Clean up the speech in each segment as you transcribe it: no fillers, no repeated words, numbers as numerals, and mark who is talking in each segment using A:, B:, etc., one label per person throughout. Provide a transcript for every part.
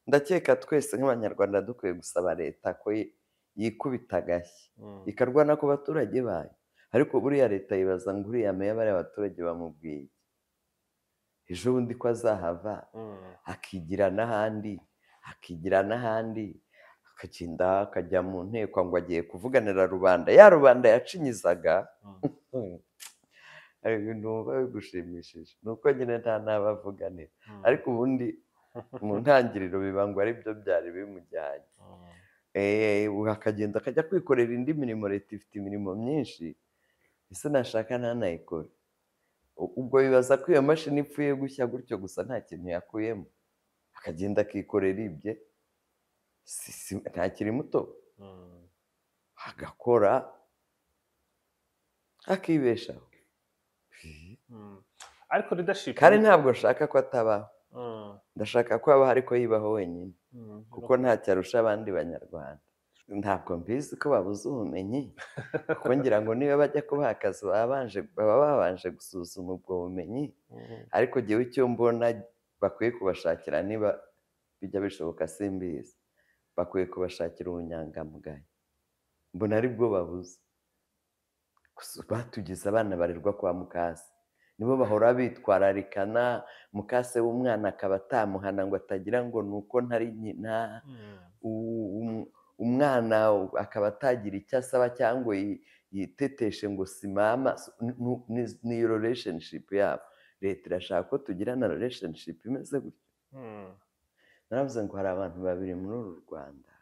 A: Ndakeka twese nk'Abanyarwanda dukwiye gusaba leta ko yikubita agashyi, ikarwana ku baturage bayo. Ariko buriya leta yibaza ngo uriya meya bariya abaturage bamubwiye iki? Ejo bundi ko azahava akigira n'ahandi, akigira n'ahandi, akagenda akajya mu nteko ngo agiye kuvuganira rubanda, ya rubanda yacinyizaga. Ibintu wumva bigushimishije ni uko nyine nta n'abavuganira, ariko ubundi mu ntangiriro biba ngo aribyo byari bimujyanye. Akagenda akajya kwikorera indi mirimo. Leta ifite imirimo myinshi, ese nashaka ntanayikore? Ubwo bibaza ko iyo mashini ipfuye gushya gutyo gusa nta kintu yakuyemo, akagenda akikorera ibye, ntakiri muto, agakora akibeshaho.
B: Ariko leadership,
A: Kandi ntabwo nshaka ko atabaho, ndashaka ko abaho ariko yibaho wenyine, kuko ntacyo arusha abandi Banyarwanda. Ntabwo mbizi ko babuze ubumenyi, kuko ngira ngo niba bajya kubaha akazi baba babanje gusuzuma ubwo bumenyi. Ariko jyewe icyo mbona bakwiye kubashakira, niba bijya bishoboka simbizi, bakwiye kubashakira ubunyangamugayo. Mbona aribwo babuze. Gusa batugize abana barerwa kwa mukase, nibo bahora bitwararikana. Mukase w'umwana akaba atamuhana ngo atagira ngo ni uko ntari nyina, umwana akaba atagira icyo asaba cyangwa yiteteshe ngo si mama. Ni iyo relationship yabo. Leta irashaka ko tugirana relationship imeze gutyo. Naravuze ngo hari abantu babiri muri uru Rwanda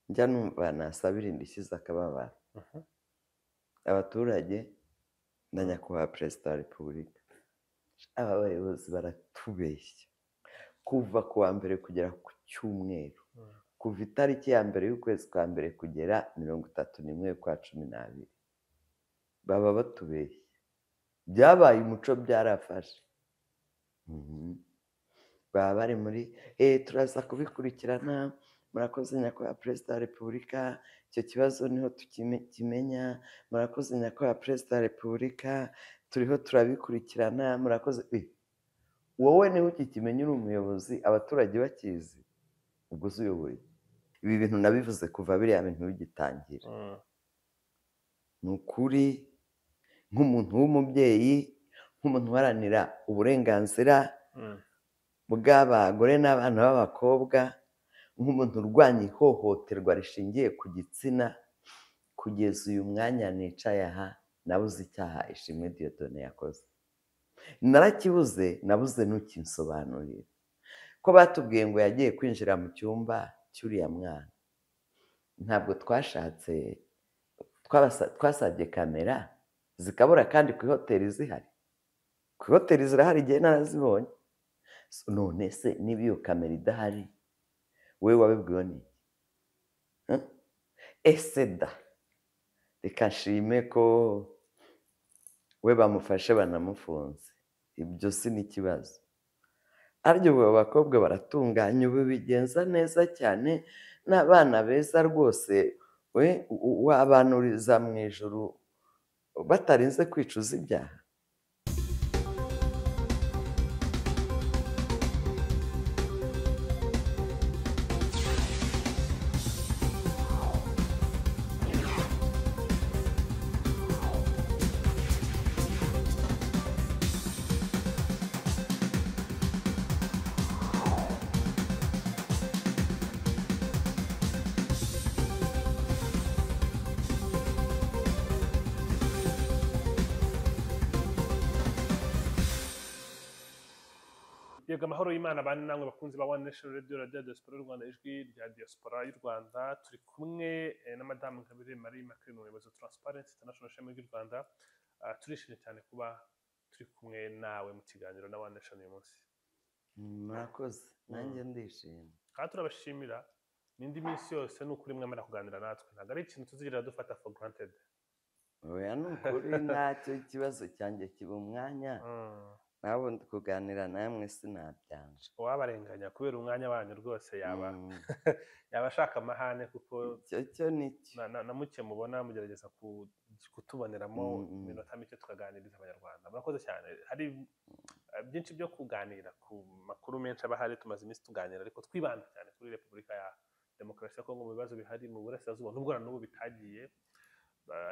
A: njya numva nasabira indishyi z'akababaro: abaturage na nyakubahwa Perezida wa Repubulika. Aba bayobozi baratubeshya kuva ku wa mbere kugera ku cyumweru, kuva itariki ya mbere y'ukwezi kwa mbere kugera 31 y'ukwa 12, baba batubeshya. Byabaye umuco, byarafashe. Baba bari muri turaza kubikurikirana, murakoze nyakubahwa Perezida wa Repubulika, icyo kibazo niho tukimenya, murakoze nyakubahwa Perezida wa Repubulika, turiho turabikurikirana, murakoze. Wowe niho ukikimenya uri umuyobozi, abaturage bakizi, ubwo se uyoboye? Ibi bintu nabivuze kuva biriya bintu bigitangira. Ni ukuri, nk'umuntu w'umubyeyi, nk'umuntu uharanira uburenganzira bw'abagore n'abana b'abakobwa, nk'umuntu urwanya ihohoterwa rishingiye ku gitsina, kugeza uyu mwanya nicaye aha nabuze icyaha Ishimwe Dieudonné yakoze. Narakibuze, nabuze n'ukinsobanurira. Ko batubwiye ngo yagiye kwinjira mu cyumba cy'uriya mwana, ntabwo twashatse, twasabye kamera zikabura, kandi ku ihoteli zihari, ku ihoteli zirahari, igihe narazibonye. None se niba iyo kamera idahari, wowe wabibwiwe n'iki? Ese da reka nshime ko we bamufashe banamufunze, ibyo si n'ikibazo. Ariko ubu abakobwa baratunganya, ubu bigenza neza cyane, n'abana beza rwose, we wabanuriza mu ijuru batarinze kwicuza ibyaha.
B: Yego, amahoro y'Imana bane namwe bakunzi ba One Nation Radio, Radio ya Diaspora y'u Rwanda, ijwi rya Diaspora y'u Rwanda. Turi kumwe na Madamu Ingabire Marie Immaculée, umuyobozi wa Transparency International ishami ry'u Rwanda. Turishimye cyane kuba turi kumwe nawe mu kiganiro na One Nation uyu munsi.
A: Murakoze, nanjye ndishimye.
B: Kandi turabashimira n'indi minsi yose, ni ukuri mwemera kuganira natwe, ntabwo ari ikintu tuzigera dufata for granted.
A: Oya, ni ukuri ntacyo, ikibazo cyanjye kiba umwanya, nawe ndi kuganira namwe sinabyanga.
B: Uwabarenganya kubera umwanya wanyu rwose yaba yaba ashaka amahane, kuko
A: Icyo cyo ni cyo.
B: na muke mubona mugerageza kutuboneramo iminota mike tukaganiriza Abanyarwanda. Murakoze cyane. Hari byinshi byo kuganira ku makuru menshi aba ahari. Tumaze iminsi tuganira ariko twibanda cyane kuri Repubulika ya Demokarasi ya Kongo, mu bibazo bihari mu burasirazuba, nubwo na n'ubu bitagiye,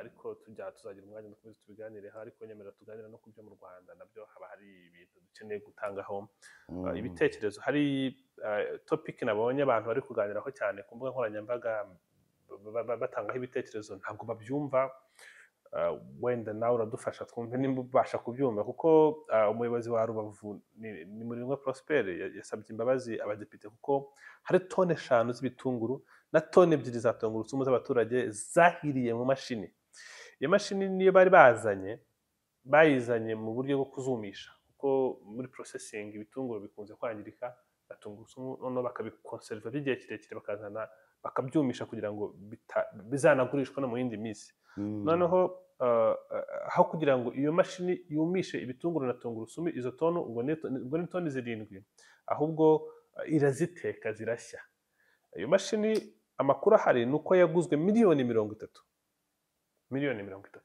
B: ariko tujya tuzagira umwanya dukomeze tubiganireho. Ariko nyemera tuganira no ku byo mu Rwanda, nabyo haba hari ibintu dukeneye gutangaho ibitekerezo. Hari topic nabonye abantu bari kuganiraho cyane ku mbuga nkoranyambaga, batangaho ibitekerezo, ntabwo babyumva. Wenda nawe uradufasha twumve nimba ubasha kubyumva, kuko umuyobozi wa Rubavu ni Murindwa Prosper yasabye imbabazi abadepite kuko hari tone 5 z'ibitunguru na tone 2 za tungurusumu z'abaturage zahiriye mu mashini. Iyo mashini niyo bari bazanye, bayizanye mu buryo bwo kuzumisha, kuko muri processing ibitunguru bikunze kwangirika na tungurusumu, noneho bakabikonserva by'igihe kirekire, bakazana bakabyumisha kugira ngo bizanagurishwe no mu yindi minsi. Noneho aho kugira ngo iyo mashini yumishe ibitunguru na tungurusumu izo tonu, ubwo ni toni 7, ahubwo iraziteka zirashya. Iyo mashini amakuru ahari ni uko yaguzwe miliyoni 30, miliyoni 30.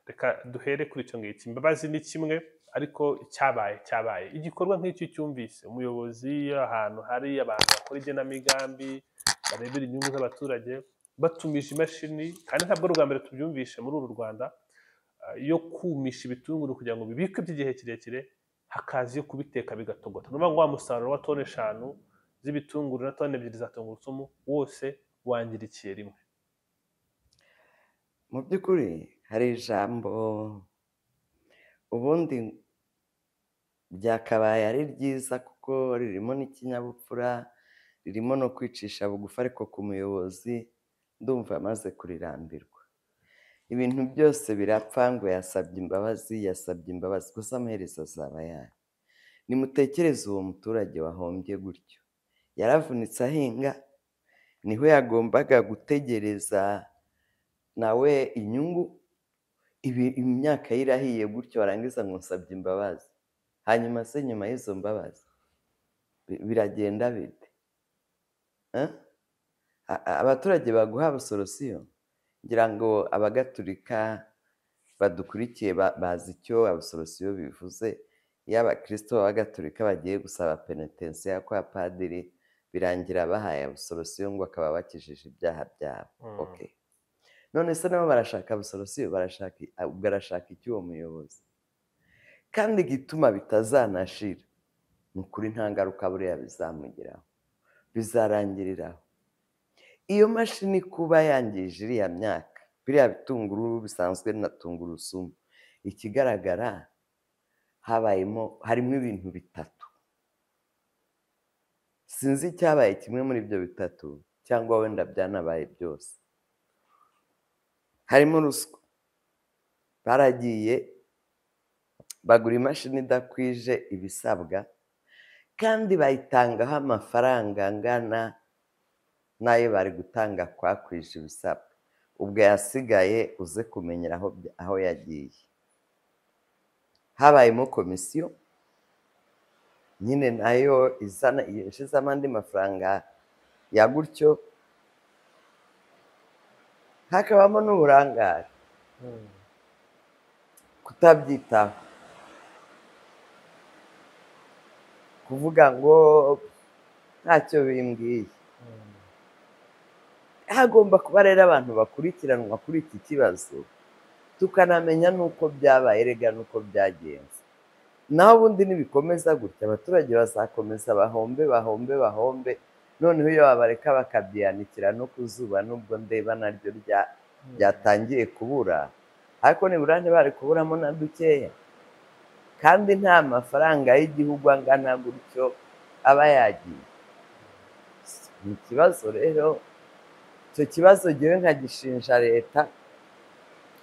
B: Reka duhere kuri icyo ngicyo. Imbabazi ni kimwe, ariko icyabaye cyabaye. Igikorwa nk'icyo cyumvise umuyobozi, ahantu hari abantu bakora igenamigambi barebera inyungu z'abaturage, batumije imashini, kandi ntabwo ari ubwa mbere tubyumvishe muri uru Rwanda, yo kumisha ibitunguru kugira ngo bibikwe by'igihe kirekire, hakaza iyo kubiteka bigatogota. Ni ukuvuga ngo wa musaruro wa toni 5 z'ibitunguru na toni 2 za tungurusumu wose wangirikiye rimwe.
A: Mu by'ukuri hari ijambo ubundi ryakabaye ari ryiza, kuko ririmo n'ikinyabupfura, ririmo no kwicisha bugufi, ariko ku muyobozi ndumva amaze kurirambirwa. Ibintu byose birapfa ngo yasabye imbabazi, yasabye imbabazi, gusa amaherezo azaba ayahe? Nimutekereze uwo muturage wahombye gutyo, yaravunitse ahinga, niho yagombaga gutegereza nawe inyungu, ibi imyaka ye irahiye gutyo, warangiza ngo nsabye imbabazi. Hanyuma se nyuma y'izo mbabazi biragenda bite? Eh? Abaturage baguha absolution, ngira ngo abagatulika badukurikiye bazi icyo absolution bivuze. Iyo abakristo b'abagatulika bagiye gusaba penetensiya kwa padiri, birangira bahaye absolution, ngo akaba bakijije ibyaha byabo. Okay. None se nabo barashaka absolution? Barashaka iki uwo muyobozi? Kandi igituma bitazanashira ni ukuri, nta ngaruka buriya bizamugeraho, bizarangiriraho. Iyo mashini kuba yangije iriya myaka, biriya bitunguru bisanzwe na tungurusumu, ikigaragara habayemo, harimo ibintu bitatu. Sinzi icyabaye kimwe muri ibyo bitatu, cyangwa wenda byanabaye byose. Harimo ruswa, baragiye bagura imashini idakwije ibisabwa, kandi bayitangaho amafaranga angana n'ayo bari gutanga kwakwije ibisabwa. Ubwo yasigaye uze kumenyera aho yagiye. Habayemo komisiyo nyine nayo izana yinjizamo andi mafaranga ya gutyo, hakabamo n'uburangare, kutabyitaho, kuvuga ngo ntacyo bimbwiye. Hagomba kuba rero abantu bakurikiranwa kuri iki kibazo, tukanamenya n'uko byabaye, erega n'uko byagenze. Naho ubundi nibikomeza gutya, abaturage bazakomeza bahombe, bahombe, bahombe. Noneho iyo babareka bakabyanikira no ku zuba, nubwo ndeba naryo ryatangiye kubura, ariko nibura ntibari kuburamo na dukeya. Kandi nta mafaranga y'igihugu angana gutyo aba yagiye. Ni ikibazo rero, icyo kibazo ngewe nkagishinja leta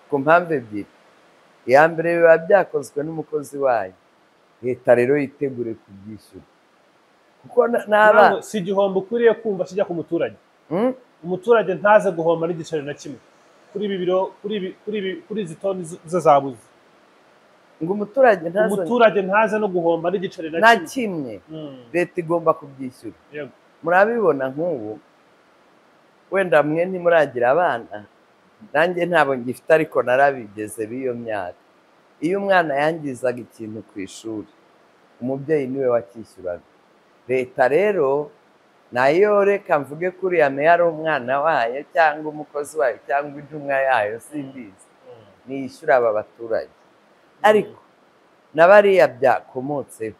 A: ku mpamvu ebyiri. Iya mbere, biba byakozwe n'umukozi wayo, leta rero yitegure kubyishyura, kuko n'aba
B: Ntabwo- si igihombo ukwiriye kumva kijya ku muturage. Umuturage ntaze guhomba n'igiceri na kimwe kuri ibi biro, kuri izi toni ze zabuze.
A: Ngo umuturage ntaze
B: Umuturage ntaze no guhomba n'igiceri na
A: na
B: kimwe.
A: kimwe, leta igomba kubyishyura. Murabibona nk'ubu, wenda mwe ntimuragira abana, nanjye ntabwo ngifite, ariko narabigeze b'iyo myaka. Iyo umwana yangizaga ikintu ku ishuri, Umubyeyi niwe wakishyuraga. Leta rero nayo reka mvuge kuriya meya ari umwana wayo cyangwa umukozi wayo cyangwa intumwa yayo, simbizi, niyishyura aba baturage. Ariko na bariya byakomotseho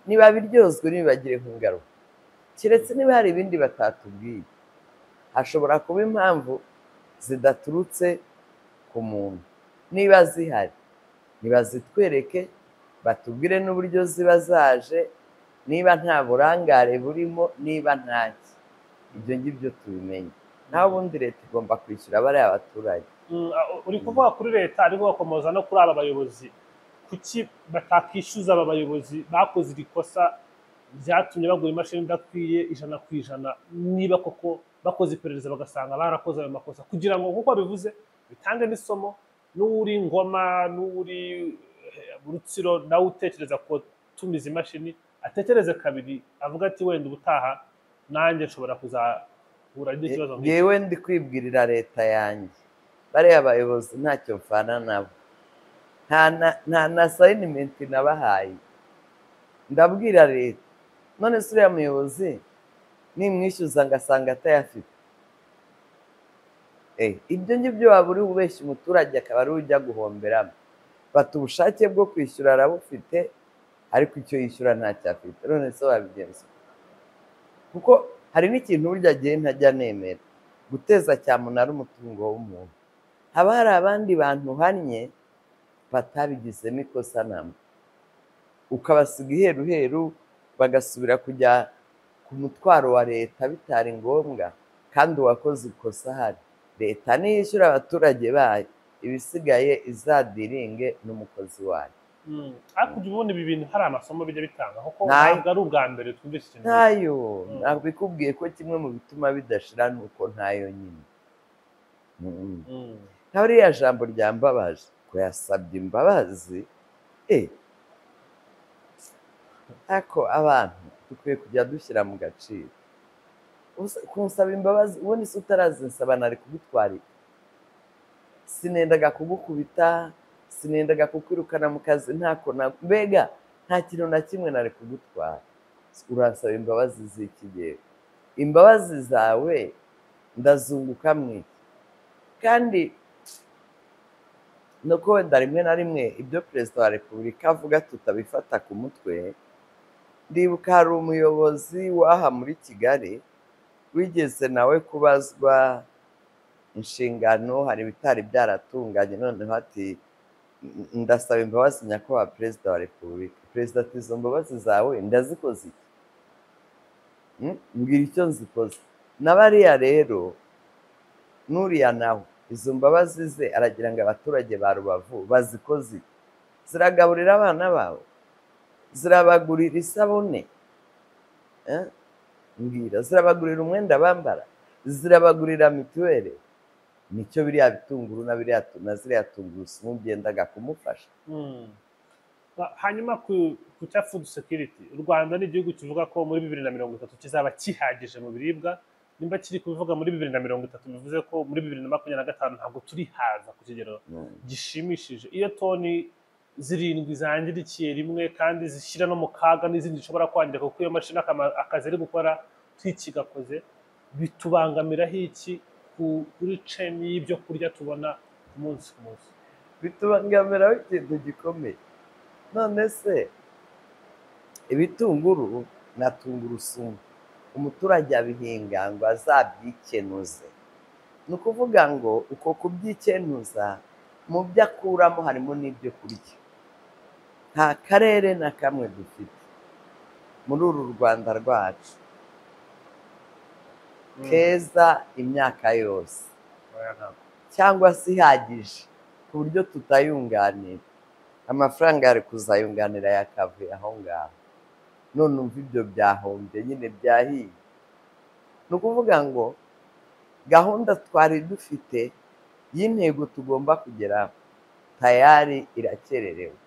A: nibabiryozwe, nibagireho ingaruka, keretse niba hari ibindi batatubwiye. Hashobora kuba impamvu zidaturutse ku muntu, niba zihari nibazitwereke, batubwire n'uburyo ziba zaje, niba nta burangare burimo, niba ntaki, ibyo ngibyo tubimenye. Naho ubundi leta igomba kwishyura bariya baturage.
B: Uri kuvuga kuri leta, ariko ugakomoza no kuri aba bayobozi. Kuki batakishyuza aba bayobozi bakoze iri kosa ryatumye bagura imashini idakwiye 100%, niba koko bakoze iperereza bagasanga barakoze ayo makosa, kugira ngo nk'uko babivuze bitange n'isomo n'uri Ngoma n'uri Rutsiro nawe utekereza gutumiza imashini atekereze kabiri, avuga ati wenda ubutaha nanjye nshobora kuzahura n'ikibazo nk'iki.
A: Yewe ndi kwibwirira leta yanjye, bariya bayobozi ntacyo mfana nabo, nta na sayinimenti nabahaye. Ndabwira leta, none se uriya muyobozi nimwishyuza ngasanga atayafite, ibyo ngibyo waba uri ubeshya umuturage akaba ari ujya guhomberamo. Bata ubushake bwo kwishyura arabufite, ariko icyo yishyura ntacyo afite. None se wabigenza? Kuko hari n'ikintu burya agiye ntajya nemera, guteza cyamunara umutungo w'umuntu. Haba hari abandi bantu uhannye batabigizemo ikosa namba, ukabasiga iheruheru bagasubira kujya ku mutwaro wa leta bitari ngombwa, kandi uwakoze ikosa ahari. Leta niyishyura abaturage bayo, ibisigaye izadiringe n'umukozi wayo.
B: Ariko ujya ubona ibi bintu hari amasomo bijya bitanga, kuko ntabwo ari ubwa mbere twumvise ikintu.
A: Ntayo, ntabwo ikubwiye ko kimwe mu bituma bidashira ni uko ntayo nyine. Nka ririya jambo ryambabaje, ko yasabye imbabazi, ariko abantu dukwiye kujya dushyira mu gaciro. Kunsaba imbabazi, ubundi se utarazinsaba nari kugutwarira, sinendaga kugukubita, sinendaga kukwirukana mu kazi, ntako mbega nta kintu na kimwe nari kugutwara. Uransaba imbabazi z'iki gihe, imbabazi zawe ndazunguka mwiki. Kandi nuko wenda rimwe na rimwe ibyo perezida wa repubulika avuga tutabifata ku mutwe. Ndibuka hari umuyobozi w'aha muri Kigali wigeze nawe kubazwa inshingano, hari ibitari byaratunganye, noneho ati ndasaba imbabazi nyakubahwa perezida wa repubulika. Perezida ati izo mbabazi zawe ndazikoze iki? Mbwira icyo nzikoze. Na bariya rero n'uriya nawe izo mbabazi ze aragira ngo abaturage ba Rubavu bazikoze iki? Ziragaburira abana babo, zirabagurira isabune, mbwira, zirabagurira umwenda bambara, zirabagurira mituweli. Nicyo biriya bitunguru na biriya na ziriya tungurusumu byendaga kumufasha.
B: Hanyuma ku cya food security, u Rwanda ni igihugu kivuga ko muri 2030 kizaba kihagije mu biribwa. Nimba kiri kubivuga muri 2030, bivuze ko muri 2025 ntabwo turihaza ku kigero gishimishije. Iyo toni 7 zangirikiye rimwe kandi zishyira no mu kaga n'izindi zishobora kwangirika, kuko iyo mashini akazi ari gukora twikigakoze, bitubangamiraho iki kuri chain y'ibyo kurya tubona umunsi ku munsi?
A: Bitubangamiraho ikintu gikomeye. None se ibitunguru na tungurusumu umuturage abihinga ngo azabyikenuze, ni ukuvuga ngo uko kubyikenuza mu byo akuramo harimo n'ibyo kurya. Nta karere na kamwe dufite muri uru Rwanda rwacu keza imyaka yose cyangwa se ihagije ku buryo tutayunganira. Amafaranga yari kuzayunganira yakavuye aho ngaho, none umva ibyo byahombye nyine byahiye. Ni ukuvuga ngo gahunda twari dufite y'intego tugomba kugeraho tayari irakererewe,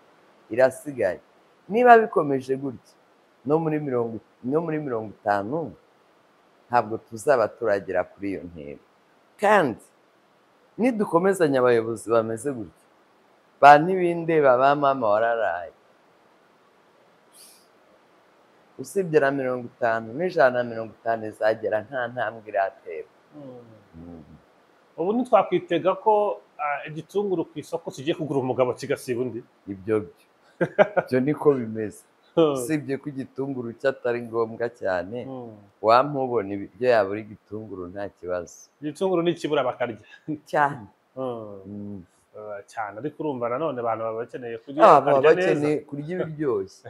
A: irasigaye. Niba bikomeje gutya no muri 50 ntabwo tuzaba turagera kuri iyo ntego. Kandi nidukomezanya abayobozi bameze gutya, ba ntibindeba ba mama wararaye, Usibye na 50 n'150 izagera nta ntambwe iratera.
B: Ubu ntitwakwitega ko igitunguru ku isoko kigiye kugura umugabo kigasiba undi.
A: Ibyo byo niko bimeze. Usibye ko igitunguru cyo atari ngombwa cyane, wampubona ibiryo yabura igitunguru nta kibazo.
B: Igitunguru nikibura bakarya
A: cyane
B: cyane. Ariko urumva nanone abantu baba bakeneye kurya,
A: baba bakeneye kurya ibiryoshye.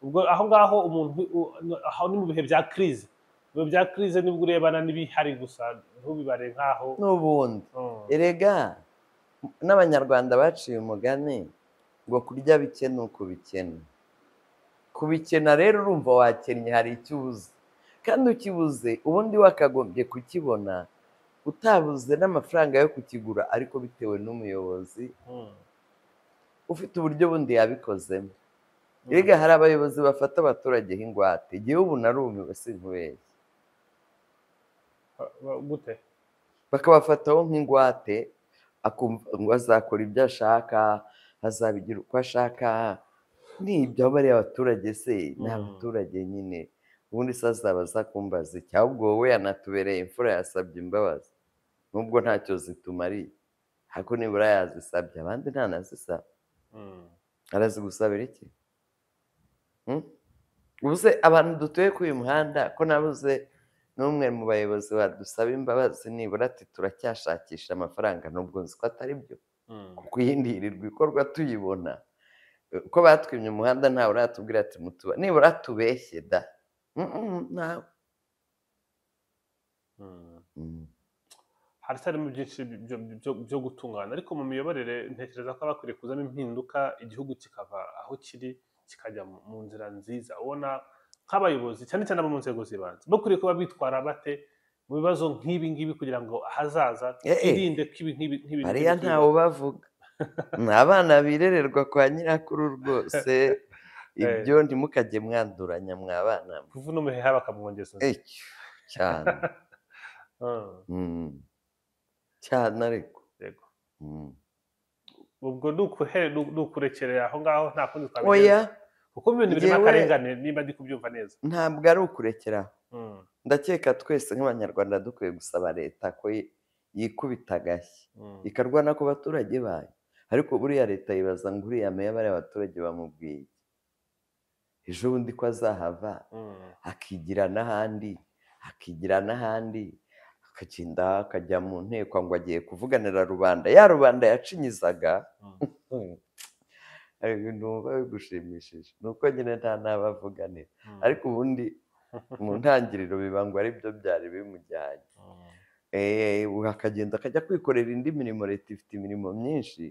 B: Ubwo aho ngaho umuntu aho ni mu bihe bya crise, mu bihe bya crise nibwo urebana n'ibihari gusa, ntubibare nkaho
A: n'ubundi. Erega n'Abanyarwanda baciye umugani ngo kurya bike ni ukubikena. Kubikena rero urumva wakennye, hari icyo ubuze, kandi ukibuze ubundi wakagombye kukibona utabuze n'amafaranga yo kukigura, ariko bitewe n'umuyobozi ufite uburyo bundi yabikozemo. Erega hari abayobozi bafata abaturage nk'ingwate. Igihugu narumiwe sinkubeshye.
B: Gute?
A: Bakabafataho nk'ingwate, akumva ngo azakora ibyo ashaka, azabigira uko ashaka. Nibyo bariya abaturage se ni abaturage nyine, ubundi se azaba aza kumbaza iki? Ahubwo wowe yanatubereye imfura, yasabye imbabazi nubwo ntacyo zitumariye, ariko nibura yazisabye, abandi ntanazisaba. Arazigusabira iki? Ubu se abantu dutuye kuri uyu muhanda ko nabuze n'umwe mu bayobozi badusaba imbabazi nibura ati turacyashakisha amafaranga, nubwo nzi ko atari byo, kuko iyindi yirirwa ikorwa tuyibona. Uko batwimye umuhanda ntawe uratubwira ati mutuba, nibura tubeshye da. Ntawe.
B: Haracyarimo byinshi byo gutungana, ariko mu miyoborere ntekereza ko bakwiriye kuzamo impinduka, igihugu kikava aho kiri kikajya mu nzira nziza. Ubona nk'abayobozi cyane cyane abo mu nzego z'ibanze bakwiriye kuba bitwara bate mu bibazo nk'ibi ngibi kugira ngo ahazaza twirinde ko ibi nk'ibi nk'ibi?
A: Bariya ntawe bavuga, ni abana birererwa kwa nyirakuru rwose. Ibyo ntimukajye mwanduranya mwabana.
B: Kuvuna umuheha bakamwongeza
A: cyane cyane. Ariko
B: ubwo ni ukurekerera aho ngaho, nta kundi twabigenza, kuko ibintu birimo akarengane niba ndi kubyumva neza.
A: Ntabwo ari ukurekera. Ndakeka twese nk'Abanyarwanda dukwiye gusaba leta ko yikubita agashyi ikarwana ku baturage bayo. Ariko buriya leta yibaza ngo uriya meya bariya abaturage bamubwiye ejo bundi ko azahava akigira n'ahandi, akigira n'ahandi, akagenda akajya mu nteko ngo agiye kuvuganira rubanda, ya rubanda yacinyizaga. Numva bigushimishije ni uko nyine nta n'abavuganira, ariko ubundi mu ntangiriro biba ngo aribyo byari bimujyanye. Akagenda akajya kwikorera indi mirimo, leta ifite imirimo myinshi,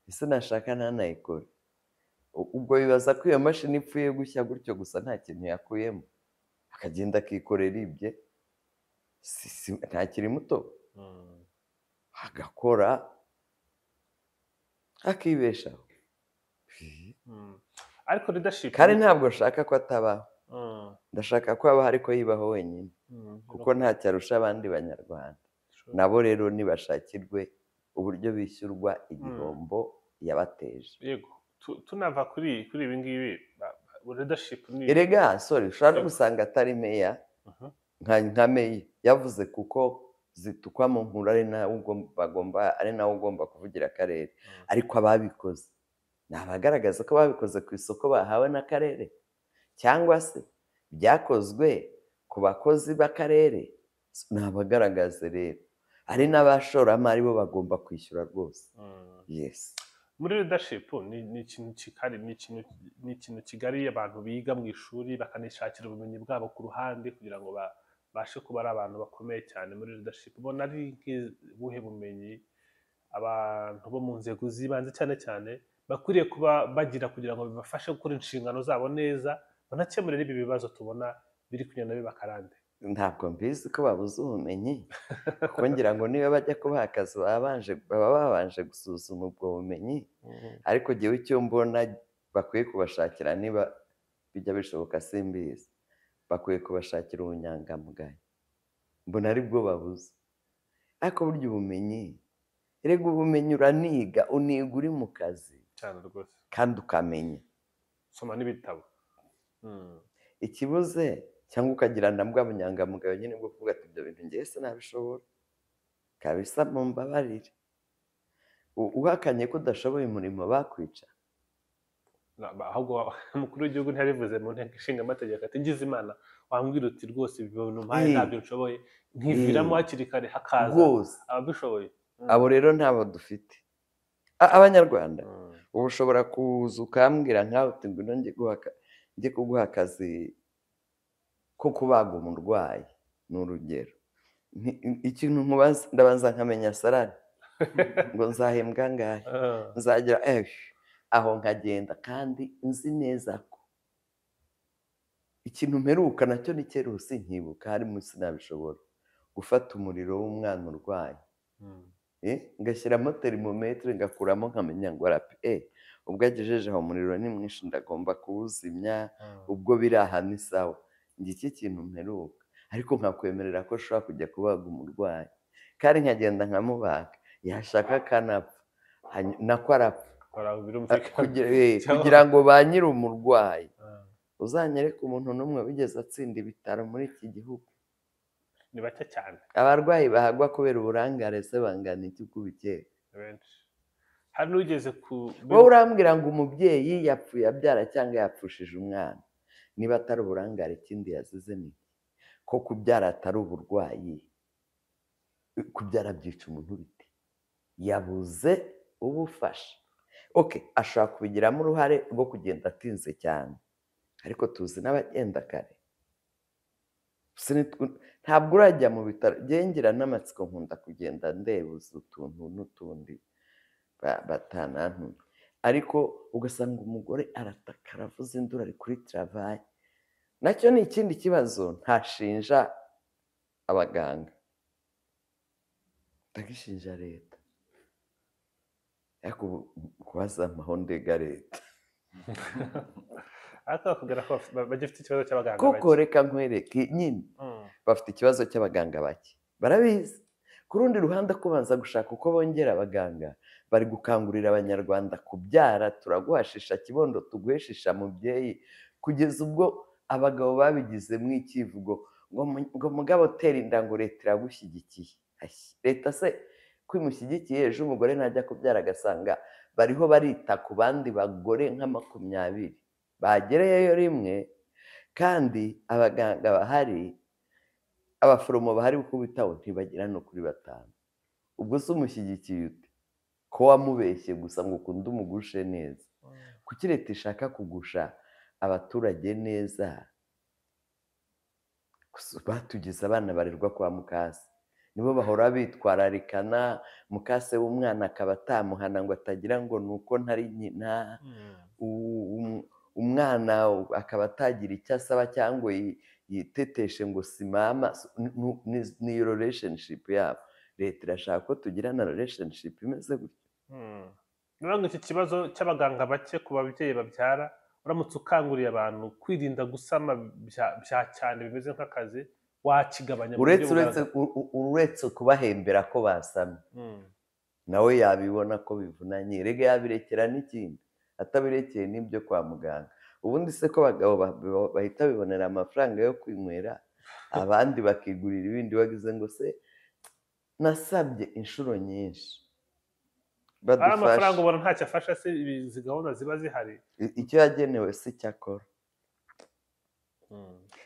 A: ese nashaka ntanayikore. Ubwo bibaza ko iyo mashini ipfuye gushya gutyo gusa nta kintu yakuyemo, akagenda akikorera ibye, ntakiri muto, agakora akibeshaho.
B: Ariko leadership
A: kandi ntabwo nshaka ko atabaho, ndashaka ko abaho ariko yibaho wenyine, kuko ntacyo arusha abandi Banyarwanda. Nabo rero nibashakirwe uburyo bishyurwa igihombo yabateje.
B: Yego, tunava kuri ibi ngibi leadership ni
A: erega sorry, ushobora no gusanga atari meya nka meya yavuze kuko zitukwa mu nkuru, ari nawe ugomba kuvugira akarere, ariko ababikoze ni abagaragaza ko babikoze ku isoko bahawe n'akarere, cyangwa se byakozwe ku bakozi b'akarere, ni abagaragaza rero. Ari n'abashoramari bo bagomba kwishyura rwose. Yes.
B: Muri leadership ni ikintu kigari abantu biga mu ishuri bakanishakira ubumenyi bwabo ku ruhande kugira ngo babashe kuba ari abantu bakomeye cyane muri leadership. Ubona ari nk'ubuhe bumenyi abantu bo mu nzego z'ibanze cyane cyane bakwiriye kuba bagira kugira ngo bibafashe gukora inshingano zabo neza, banakemure n'ibi bibazo tubona biri kugenda biba akarande?
A: Ntabwo mbizi ko babuze ubumenyi, kuko ngira ngo niba bajya kubaha akazi baba babanje gusuzuma ubwo bumenyi. Ariko jyewe icyo mbona bakwiye kubashakira, niba bijya bishoboka simbizi, bakwiye kubashakira ubunyangamugayo, mbona aribwo babuze. Ariko burya ubumenyi, erega ubumenyi uraniga, uniga uri mu kazi kandi ukamenya.
B: Soma n'ibitabo.
A: Ikibuze cyangwa ukagira na bwa bunyangamugayo nyine bwo kuvuga ati ibyo bintu ngewe sinabishobora kabisa, mumbabarire. Uhakanye ko udashoboye umurimo bakwica.
B: Ahubwo umukuru w'igihugu ntiyabivuze mu nteko ishinga amategeko ati ngize Imana wambwira uti rwose ibintu mpaye ntabyo nshoboye, nkiviramo hakiri kare hakaza ababishoboye.
A: Abo rero ntabo dufite Abanyarwanda. Ubu ushobora kuza ukambwira nkawe uti ngwino njye kuguha akazi ko kubaga umurwayi, ni urugero. Ikintu nkubaza ndabanza nkamenya salari ngo nzahembwa angahe, nzagira aho nkagenda, kandi nzi neza ko ikintu mperuka nacyo ni kera ubu sinkibuka, harimo sinabishobora gufata umuriro w'umwana urwaye, ngashyiramo terimometero ngakuramo nkamenya ngo arapi ubwo agejeje aho umuriro ni mwinshi ndagomba kuwuzimya, ubwo biri aha ni sawa. Ngiki kintu mperuka, ariko nkakwemerera ko ushobora kujya kubaga umurwayi kandi nkagenda nkamubaga, yashaka akanapfa nako arapfa, kugira ngo ba nyiri umurwayi. Uzanyereke umuntu n'umwe wigeze atsinda ibitaro muri iki gihugu.
B: Ni bake cyane
A: abarwayi bahagwa kubera uburangare se bangana iki uko ubikeka?
B: Hari n'ugeze ku
A: wowe urambwira ngo umubyeyi yapfuye abyara cyangwa yapfushije umwana, niba atari uburangare ikindi yazize ni ko kubyara atari uburwayi, kubyara byica umuntu bite? Yabuze ubufasha. Ashobora kubigiramo uruhare rwo kugenda atinze cyane, ariko tuzi n'abagenda kare. Ntabwo urajya mu bitaro, ngira n'amatsiko nkunda kugenda ndebuza utuntu n'utundi batanantumye, ariko ugasanga umugore arataka aravuza induru ari kuri travayi. Nacyo ni ikindi kibazo ntashinja abaganga, ndagishinja leta. Ariko kubaza amahondega leta
B: ariko bakubwira ko bagifite ikibazo cy'abaganga
A: bake. Kuko reka nkwereke nyine bafite ikibazo cy'abaganga bake, barabizi. Ku rundi ruhande kubanza gushaka uko bongera abaganga, bari gukangurira Abanyarwanda kubyara, turaguhashisha kibondo tuguheshisha mubyeyi, kugeza ubwo abagabo babigizemo ikivugo ngo mugabo tera inda ngo leta iragushyigikiye. Leta se ko imushyigikiye, ejo umugore ntajya kubyara agasanga bariho barita ku bandi bagore nka 20 bagereyeyo rimwe, kandi abaganga bahari, abaforomo bahari uko bitaho ntibagera no kuri 5. Ubwo se umushyigikiye ute ko wamubeshye gusa ngo ukunde umugushe neza? Kuki leta ishaka kugusha abaturage neza? Batugize abana barerwa kwa mukase, nibo bahora bitwararikana, mukase w'umwana akaba atamuhana ngo atagira ngo ni uko ntari nyina, umwana akaba atagira icyo asaba cyangwa yiteteshe ngo si mama. Ni relationship yabo. Leta irashaka ko tugirana relationship imeze gutya.
B: Niba iki kibazo cy'abaganga bake ku babyeyi babyara, uramutse ukanguriye abantu kwirinda gusama bya cyane bimeze nk'akazi, wakigabanya.
A: Uretse kubahembera ko basamye, nawe yabibona ko bivunanye, rega yabirekera n'ikindi atabirekeye n'ibyo kwa muganga. Ubundi se ko abagabo bahita bibonera amafaranga yo kwinywera, abandi bakigurira ibindi, bagize ngo se nasabye inshuro nyinshi
B: badufasha. Amafaranga ubona ntacyo afasha se, izi gahunda ziba zihari
A: icyo yagenewe si icyo akora.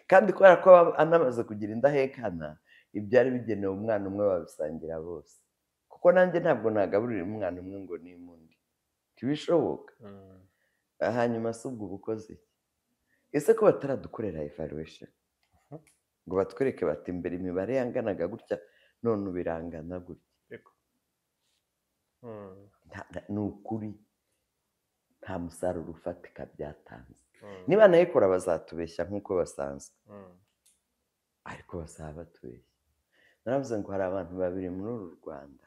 A: Kandi kubera ko anamaze kugira indahekana, ibyari bigenewe umwana umwe babisangira bose, kuko nanjye ntabwo nagaburira umwana umwe ngo nimundi, ntibishoboka. Hanyuma se ubwo ubukoze iki? Ese ko bataradukorera evaluation ngo batwereke bati mbere imibare yanganaga gutya none ubirangana gutya? Ni ukuri nta musaruro ufatika byatanze. Niba nayikora bazatubeshya nk'uko basanzwe, ariko bazaba batubeshya. Naravuze ngo hari abantu babiri muri uru Rwanda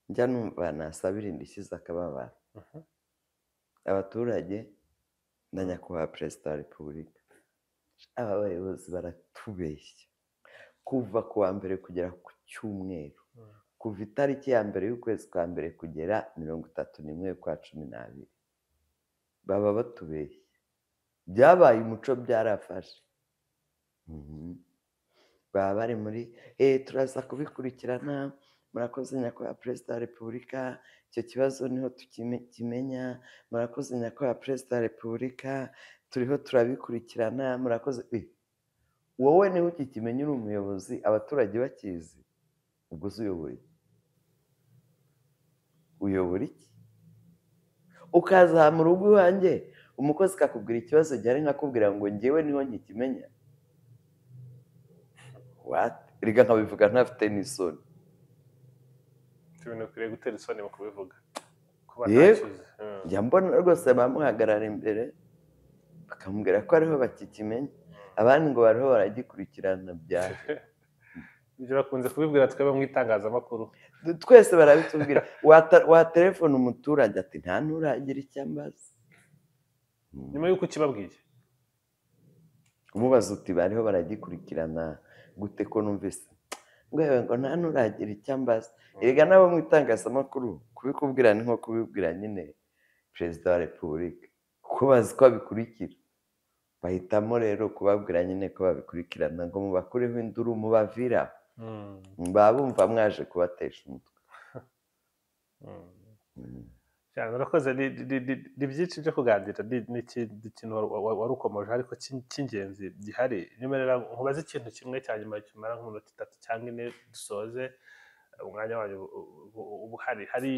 A: njya numva nasabira indishyi z'akababaro, abaturage na nyakubahwa perezida wa repubulika. Aba bayobozi baratubeshya kuva ku wa mbere kugera ku cyumweru, kuva itariki ya mbere y'ukwezi kwa mbere kugera 31 y'ukwa 12, baba batubeshya. Byabaye umuco, byarafashe. Baba bari muri turaza kubikurikirana, murakoze nyakubahwa Perezida wa Repubulika, icyo kibazo niho tukimenya, murakoze nyakubahwa Perezida wa Repubulika, turiho turabikurikirana, murakoze. Wowe niho ukikimenya uri umuyobozi, abaturage bakizi, ubwo se uyobora iki? Uyobora iki? Ukaza mu rugo iwanjye umukozi akakubwira ikibazo gihari, nkakubwira ngo njyewe niho nkikimenya. Reka nkabivuga ntafite n'isoni.
B: Ibintu bikwiriye gutera isoni mu kubivuga.
A: Yego, njya mbona rwose bamuhagarara imbere bakamubwira ko ariho bakikimenya, abandi ngo bariho baragikurikirana byaje.
B: Ibyo bakunze kubibwira twebwe mu itangazamakuru.
A: Twese barabitubwira. Waterefona umuturage ati nta nturagira icyo ambaza.
B: Nyuma y'uko ukibabwiye
A: umubaza uti bariho baragikurikirana gute ko numvise ngo ngo nta nturagira icyo ambaza. Erega n'abo mu itangazamakuru kubikubwira ni nko kubibwira nyine Perezida wa Repubulika, kuko bazi ko babikurikira. Bahitamo rero kubabwira nyine ko babikurikirana ngo mubakureho induru, mubavira baba bumva mwaje kubatesha umutwe.
B: Urakoze. Ni byinshi byo kuganira, ni ikintu wari ukomoje ariko cy'ingenzi gihari. Nyemerera nkubaze ikintu kimwe cya nyuma kimara nk'iminota 3 cyangwa 4 dusoze umwanya wanyu uba uhari. Hari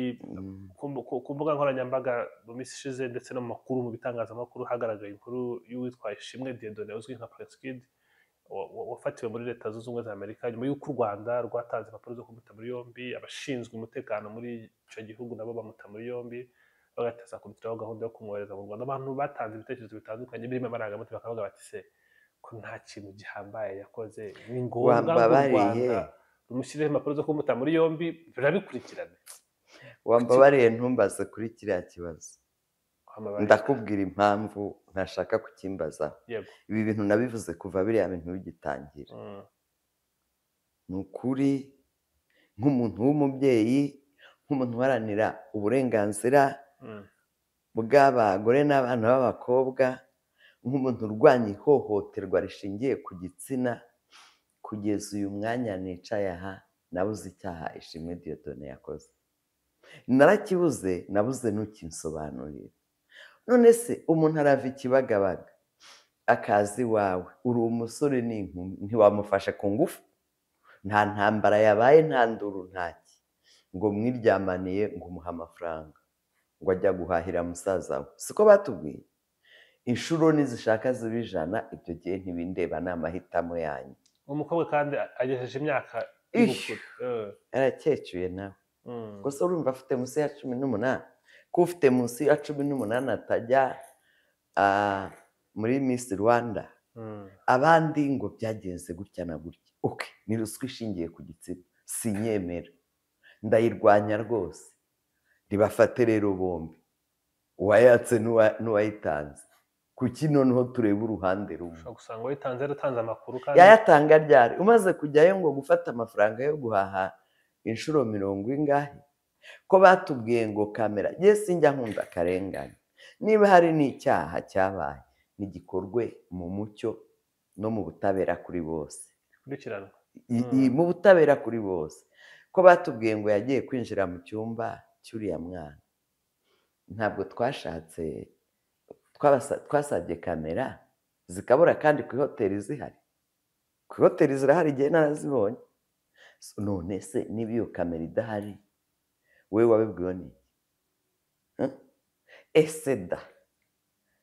B: ku mbuga nkoranyambaga mu minsi ishize ndetse no mu makuru mu bitangazamakuru hagaragaye inkuru y'uwitwa Ishimwe Dieudonné uzwi nka Prince Kid wafatiwe muri Leta Zunze Ubumwe za Amerika nyuma y'uko u Rwanda rwatanze impapuro zo kumuta muri yombi, abashinzwe umutekano muri icyo gihugu nabo bamuta muri yombi, bagateza kurutiraho gahunda yo kumwohereza mu Rwanda. Abantu batanze ibitekerezo bitandukanye birimo amarangamutima, bakavuga bati se ko nta kintu gihambaye yakoze, ni ngombwa ngo u Rwanda rumushyireho impapuro zo kumuta muri yombi birabikurikirane.
A: Wambabariye ntumbaze kuri kiriya kibazo, ndakubwira impamvu ntashaka kukimbaza. Ibi bintu nabivuze kuva biriya bintu bigitangira. Ni ukuri nk'umuntu w'umubyeyi, nk'umuntu uharanira uburenganzira bw'abagore n'abana b'abakobwa, nk'umuntu urwanya ihohoterwa rishingiye ku gitsina, kugeza uyu mwanya nicaye aha nabuze icyaha Ishimwe Dieudonné yakoze. Narakibuze, nabuze ntukinsobanurire. None se umuntu arava Ikibagabaga akaza iwawe, uri umusore n'inkumi, ntiwamufashe ku ngufu, nta ntambara yabaye, nta nduru, ntaki, ngo mwiryamaniye ngo umuhe amafaranga ngo ajya guhahira musaza we. Siko batubwiye? Inshuro nizishaka ziba 100, ibyo gihe ntibindeba, ni amahitamo yanyu.
B: Umukobwa kandi agejeje imyaka y'ubukure,
A: arakecuye nawe. Gusa urumva afite munsi ya 18, ko ufite munsi ya 18 atajya muri Miss Rwanda. Abandi ngo byagenze gutya na gutya. Okay, ni ruswa ishingiye ku gitsina, sinyemera, ndayirwanya rwose. Ribafate rero bombi, uwayatse n'uwayitanze. Kuki noneho tureba uruhande rumwe?
B: Usanga uwayitanze yaratanze amakuru kandi
A: yayatanga ryari? Umaze kujyayo ngo gufata amafaranga yo guhaha inshuro 40 ingahe? Ko batubwiye ngo kamera, ye sinjya nkunda akarengane. Niba hari n'icyaha cyabaye, nigikorwe mu mucyo no mu butabera kuri bose. Mu butabera kuri bose. Ko batubwiye ngo yagiye kwinjira mu cyumba cy'uriya mwana, ntabwo twashatse, twasabye kamera zikabura, kandi ku hoteli zihari, ku hoteli zirahari, igihe narazibonye. None se niba iyo kamera idahari, wowe wabibwiwe n'iki? Ese da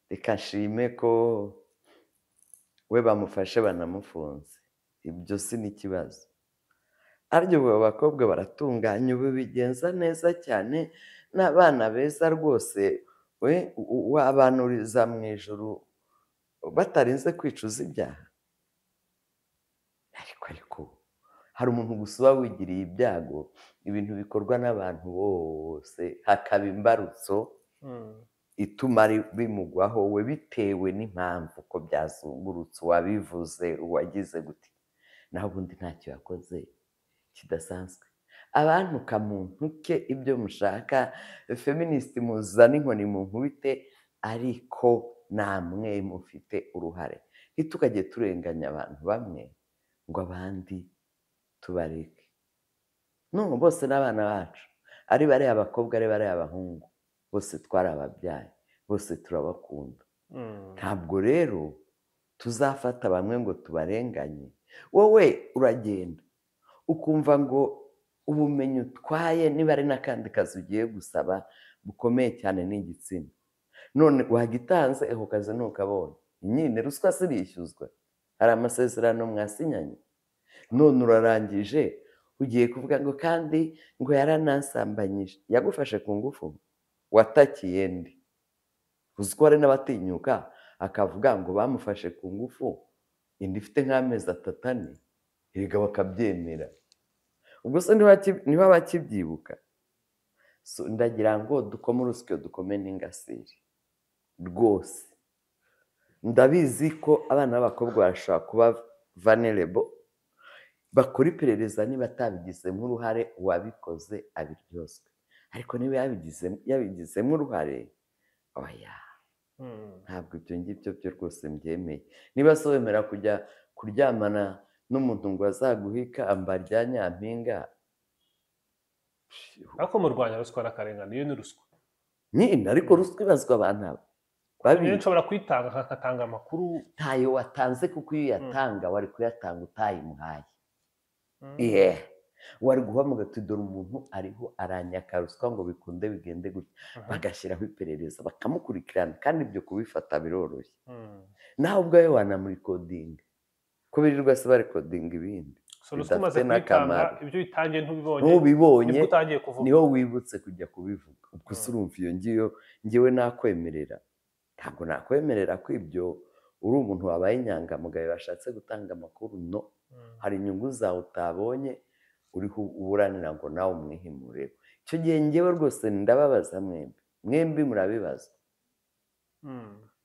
A: reka nshime ko we bamufashe banamufunze, ibyo si n'ikibazo. Ariko ubu abakobwa baratunganya, ubu bigenza neza cyane, n'abana beza rwose, we wabanuriza mu ijuru batarinze kwicuza ibyaha. Ariko hari umuntu gusa uba wigiriye ibyago, ibintu bikorwa n'abantu bose, hakaba imbarutso ituma bimugwaho we bitewe n'impamvu ko byazungurutse, uwabivuze, uwagize gute, naho ubundi ntacyo yakoze kidasanzwe. Abantu kamuntuke ibyo mushaka, feminist muzana inkoni mu nkubite, ariko Namwe mufite uruhare, ntitukajye turenganya abantu bamwe ngo abandi tubareke. No, bose n'abana bacu, ari bariya abakobwa, ari bariya abahungu, bose twarababyaye, bose turabakunda. Ntabwo rero tuzafata bamwe ngo tubarenganye. Wowe uragenda ukumva ngo ubumenyi utwaye, niba ari n'akandi kazi ugiye gusaba bukomeye cyane n'igitsina, none wagitanze ako kazi ntukabonye. Nyine ruswa sirishyuzwa, hari amasezerano mwasinyanye, none urarangije ugiye kuvuga ngo kandi ngo yaranansambanyije, yagufashe ku ngufu, watakiye ndi. Uzi ko hari n'abatinyuka akavuga ngo bamufashe ku ngufu inda ifite nk'amezi 3 4, erega bakabyemera. Ubwo se niba bakibyibuka? Ndagira ngo dukome urusyo, dukome n'ingasire rwose. Ndabizi ko abana b'abakobwa bashobora kuba vulnerable, bakora iperereza, niba atabigizemo uruhare uwabikoze abiryozwe, ariko niba yabigizemo uruhare, oya, ntabwo ibyo ngibyo byo rwose mbyemeye. Niba se wemera kujya kuryamana n'umuntu ngo azaguhe ikamba rya nyampinga,
B: ariko murwanya ruswa n'akarengane, iyo ni ruswa
A: nyine. Ariko ruswa ibazwa abantu aba
B: babi. Nshobora kuyitanga nkatanga amakuru.
A: Ntayo watanze, kuko iyo uyatanga wari kuyatanga utayimuhaye. Wari guhamagara uti dore umuntu ariho aranyaka ruswa ngo bikunde bigende gutya, bagashyiraho iperereza bakamukurikirana, kandi ibyo kubifata biroroshye. Nawe ubwawe wanamurikodinga, ko birirwa se barikodinga ibindi
B: bidafite n'akamaro. Ibyo uyitangiye
A: ntubibonye, niho wibutse kujya kubivuga. Ubwo se urumva iyo ngiyo ngewe nakwemerera? Ntabwo nakwemerera ko ibyo uri umuntu wabaye inyangamugayo bashatse gutanga amakuru. No, hari inyungu zawe utabonye uriho uburanira ngo nawe umwihimure. Icyo gihe ngewe rwose ndababaza mwembi, mwembi murabibazwa.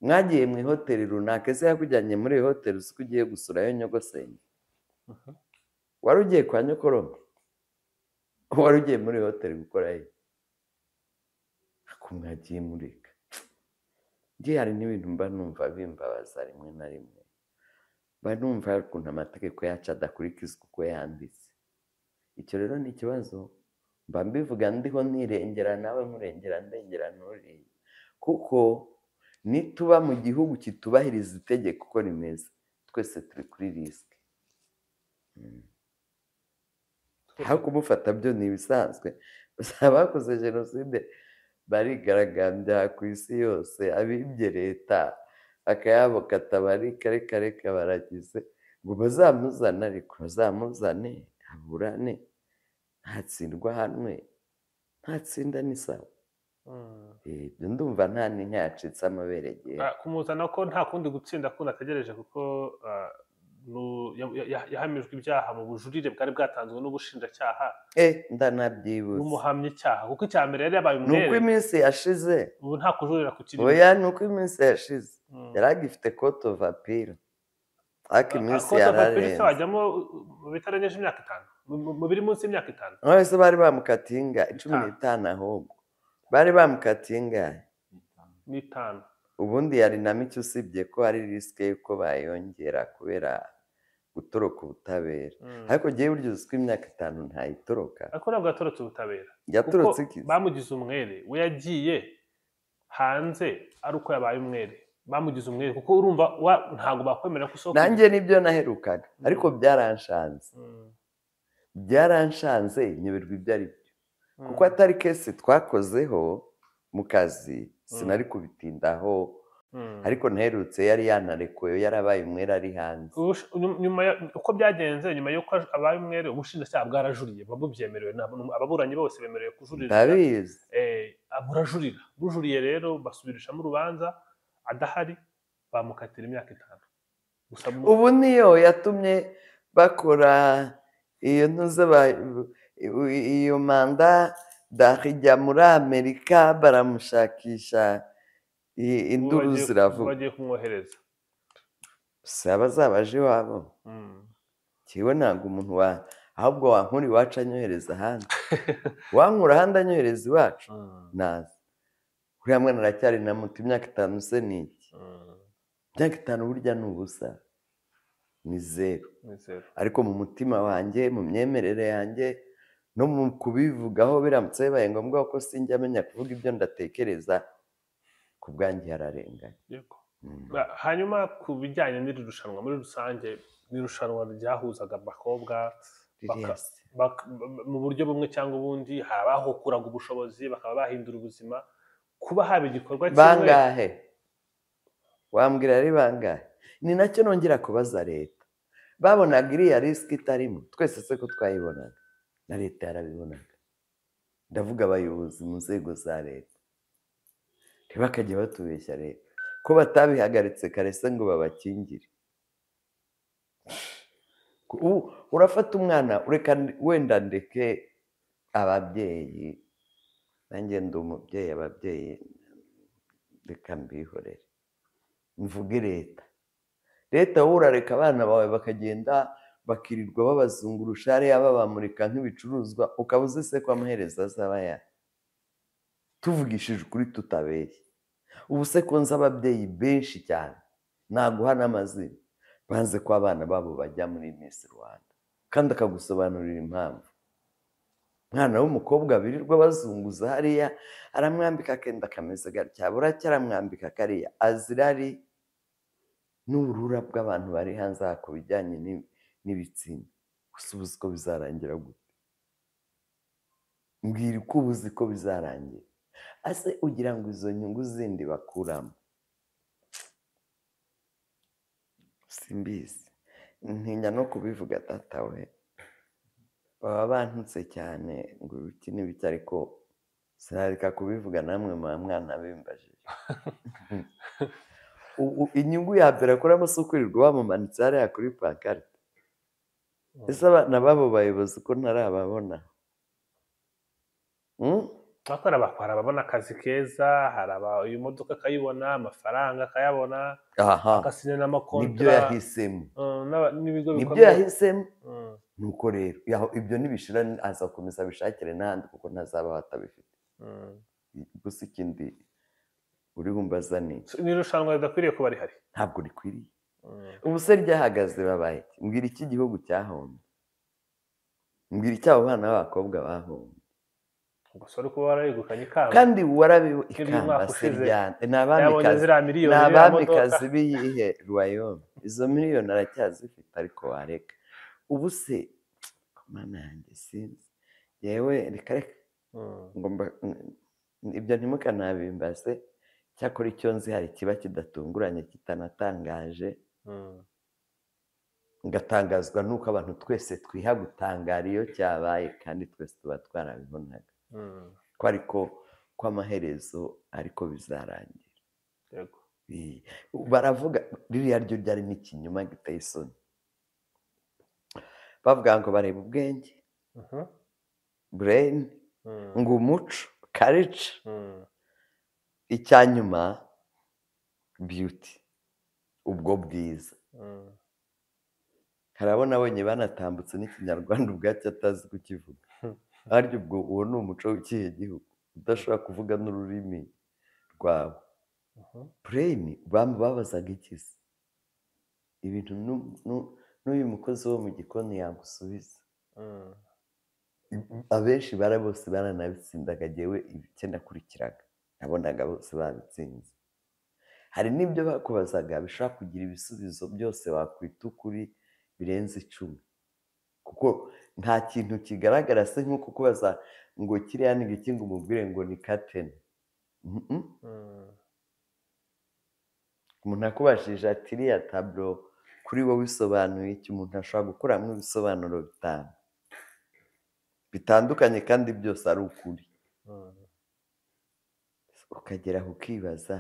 A: Mwagiye mu ihoteli runaka, ese yakujyanye muri iyo hoteli uzi ko ugiye gusurayo nyogosenge? Wari ugiye kwa nyokorome? Wari ugiye muri hoteli gukorayo? Ariko mwagiye mureka. Ngiye hari n'ibintu mba numva bimbabaza rimwe na rimwe, mba numva ukuntu amategeko yacu adakurikizwa uko yanditse. Icyo rero ni ikibazo, mba mbivuga ndiho nirengera, nawe nkurengera, ndengera nturiye, kuko nituba mu gihugu kitubahiriza itegeko uko rimeze, twese turi kuri risike. Aho kumufata byo ni ibisanzwe. Abakoze jenoside barigaragambya ku isi yose, abibye leta akayabo katabarika, reka reka baragize ngo bazamuzane, ariko bazamuzane aburane, ntatsindwa hanwe, ntatsinda ni sawa. Ibyo ndumva nta n'inka yacitse amabere.
B: Kumuzana ko nta kundi gutsinda kundi ategereje, kuko yahamijwe ibyaha mu bujurire bwari bwatanzwe n'ubushinjacyaha.
A: Ndanabyibutse.
B: Bumuhamya icyaha, kuko icya mbere yari yabaye umwere.
A: Nuko iminsi yashize.
B: Ubu nta kujurira ku kirimo.
A: Oya, nuko iminsi yashize. Yari agifite court of appeal. Ariko iminsi yararenze.
B: Wajyamo mu bitarengeje imyaka 5, mu biri munsi y'imyaka 5.
A: None bari bamukatiye ingahe? 15 ahubwo. Bari bamukatiye ingahe?
B: Ni 5.
A: Ubundi yari na mike, usibye ko hari risike y'uko bayongera kubera gutoroka ubutabera. Ariko ngewe burya uzi ko imyaka 5 ntayitoroka.
B: Ariko ntabwo yatorotse ubutabera.
A: Yatorotse iki?
B: Bamugize umwere, we yagiye hanze ari uko yabaye umwere. Bamugize umwere kuko urumva ntabwo bakwemera ko usohoka.
A: Nanjye nibyo naherukaga, ariko byaranshanze. Byaranshanze nyoberwa ibyo ari byo. Kuko atari kese twakozeho mu kazi, sinari kubitindaho. Ariko ntaherutse yari yanarekuwe, yarabaye umwere ari hanze.
B: Nyuma uko byagenze, nyuma y'uko abaye umwere, ubushinjacyaha bwarajuriye, bubyemerewe, ababuranyi bose bemerewe kujurira.
A: Ndabizi.
B: Burajurira, bujuriye rero basubirishamo urubanza adahari, bamukatira imyaka 5.
A: Ubu niyo yatumye bakora iyo ntuze, iyo manda darijya muri Amerika baramushakisha. Induru ziravuga.
B: Bagiye kumwohereza.
A: Si abazabaje iwabo. Kiwe ntabwo umuntu wa ahubwo wankura iwacu anyohereza ahandi. Wankura ahandi anyohereza iwacu. Naza. Uriya mwana aracyari na muto, imyaka 5 se ni iki? iki? Imyaka 5 burya ni ubusa, ni zeru. Ariko mu mutima wanjye, mu myemerere yanjye, no mu kubivugaho biramutse bibaye ngombwa ko sinjya amenya kuvuga ibyo ndatekereza, ku bwanjye yararenganye.
B: Hanyuma ku bijyanye n'iri rushanwa muri rusange, n'irushanwa ryahuzaga abakobwa mu buryo bumwe cyangwa ubundi, hari abahokuraga ubushobozi bakaba bahindura ubuzima, kuba haba igikorwa kimwe.
A: Bangahe wambwira ari bangahe? Ni nacyo nongera kubaza leta. Babonaga iriya risiki itarimo, twese se ko twayibonaga, na leta yarabibonaga. Ndavuga abayobozi mu nzego za leta, ntibakajya batubeshya leta ko batabihagaritse kare se ngo babakingire. Urafata umwana, ureka wenda ndeke ababyeyi, nanjye ndi umubyeyi, ababyeyi reka mbihorere, mvuge leta. Leta wowe urareka abana bawe bakagenda bakirirwa babazungurusha hariya babamurika nk'ibicuruzwa, ukaba uzi se ko amaherezo azaba ya? Tuvugishije ukuri tutabeshye, ubu se ko nzi ababyeyi benshi cyane naguha n'amazina banze ko abana babo bajya muri Miss Rwanda, kandi akagusobanurira impamvu. Umwana w'umukobwa birirwa bazunguza hariya, aramwambika akenda kameze gatya, buracya aramwambika kariya, azira ari n'uburura bw'abantu bari hanze aha ku bijyanye n'ibitsina. Gusa ubu uzi ko bizarangira gute? Mbwira uko uba uzi ko bizarangira. Ase ugira ngo izo nyungu zindi bakuramo? Simbizi, ntinya no kubivuga data we, baba bantutse cyane ngo ibiki n'ibiki, ariko sinareka kubivuga namwe mwana bimbajije. Inyungu ya mbere akuramo si ukwirirwa bamumanitse hariya kuri pankarite. Ese abana b'abo bayobozi ko ntarababona?
B: Hari ababona akazi keza, hari iyo modoka akayibona, amafaranga akayabona, agasinya n'amakontra.
A: Nibyo yahisemo, nibyo yahisemo. Nuko rero ibyo nibishira azakomeza abishakire n'ahandi, kuko ntazaba atabifite. Gusa ikindi uriho umbaza ni
B: irushanwa ridakwiriye kuba rihari,
A: ntabwo rikwiriye. Ubu se ryahagaze babaye mbwira iki gihugu cyahombye, mbwira icyo abo bana b'abakobwa bahombye.
B: Gusa kuba warayegukanye ikamba,
A: kandi warabiwe ikamba se ryane. Ni abamikazi b'iyihe royaume? Izo miliyoni aracyazifite, ariko wareka. Ubu se mana yanjye sinzi, yewe reka reka ibyo ntimukanabimbaze. Cyakora icyo nzi, hari kiba kidatunguranye kitanatangaje, ngatangazwa nuko abantu twese twiha gutangara iyo cyabaye, kandi twese tuba twarabibonaga ko ariko ko amaherezo ariko bizarangira. Baravuga ririya ryo ryari n'ikinyoma giteye isoni, bavuga ngo bareba ubwenge, brain, ngo umuco, culture, icya nyuma beauty, ubwo bwiza. Harabona abonye banatambutse n'ikinyarwanda ubwacyo atazi kukivuga. Harya ubwo uwo ni umuco w'ikihe gihugu udashobora kuvuga n'ururimi rwawe? Brain babazaga iki se? Ibintu n'uyu mukozi wo mu gikoni yagusubiza. Abenshi bose baranabitsindaga, jyewe icyo nakurikiraga nabonaga bose babitsinze. Hari n'ibyo bakubazaga bishobora kugira ibisubizo byose wakwita ukuri birenze 10, kuko nta kintu kigaragara se nk'uko kubaza ngo kiriya ni iki ngo umubwire ngo ni kateni. Umuntu akubajije ati iriya taburo kuri wowe isobanuye iki, umuntu ashobora gukuramo ibisobanuro 5 bitandukanye kandi byose ari ukuri. Ukagera aho ukibaza,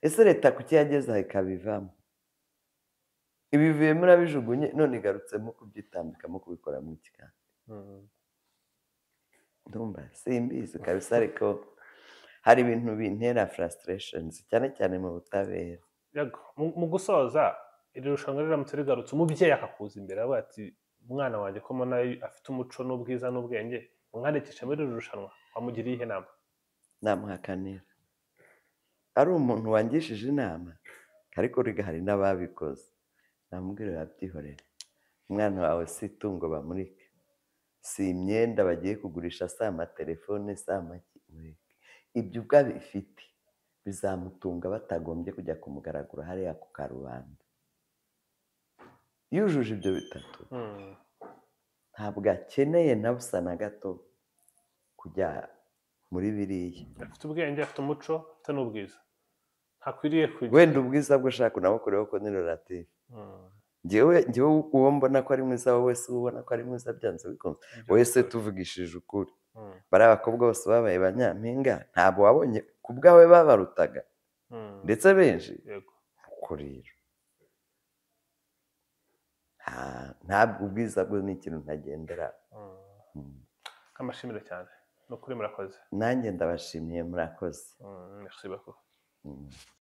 A: ese leta kuki yageze aho ikabivamo? Ibivuyemo urabijugunye, none igarutsemo kubyitambikamo kubikoramo iki kandi? Ndumva simbizi kabisa, ariko hari ibintu bintera frustrations cyane cyane mu butabera.
B: Mu gusoza, iri rushanwa riramutse rigarutse, umubyeyi akakuza imbere avuga ati umwana wanjye ko mbona afite umuco n'ubwiza n'ubwenge, umwandikishe muri iri rushanwa, wamugiriye iyihe nama?
A: Namuhakanira. Ari umuntu wangishije inama, ariko rega hari n'ababikoze, namubwira babyihorere. Umwana wawe si itungo bamurika, si imyenda bagiye kugurisha, si amatelefone, si amaki, mureke. Ibyo ubwo abifite bizamutunga batagombye kujya kumugaragura hariya ku karubanda. Yujuje ibyo bitatu, ntabwo akeneye na busa na gato kujya muri biriya.
B: Afite ubwenge, afite umuco, afite n'ubwiza, ntakwiriye kujya.
A: Wenda ubwiza bwo ushaka unabukoreho ko ni relative. Njyewe uwo mbona ko ari mwiza, wowe si ubona ko ari mwiza byanze bikunze. Wowe se tuvugishije ukuri, bariya bakobwa bose babaye ba nyampinga ntabwo wabonye ku bwawe babarutaga, ndetse benshi. Uko rero ntabwo ubwiza bwo ni ikintu ntagendera.
B: Amashimire cyane, ni ukuri murakoze.
A: Nanjye ndabashimiye, murakoze.
B: Merci beaucoup.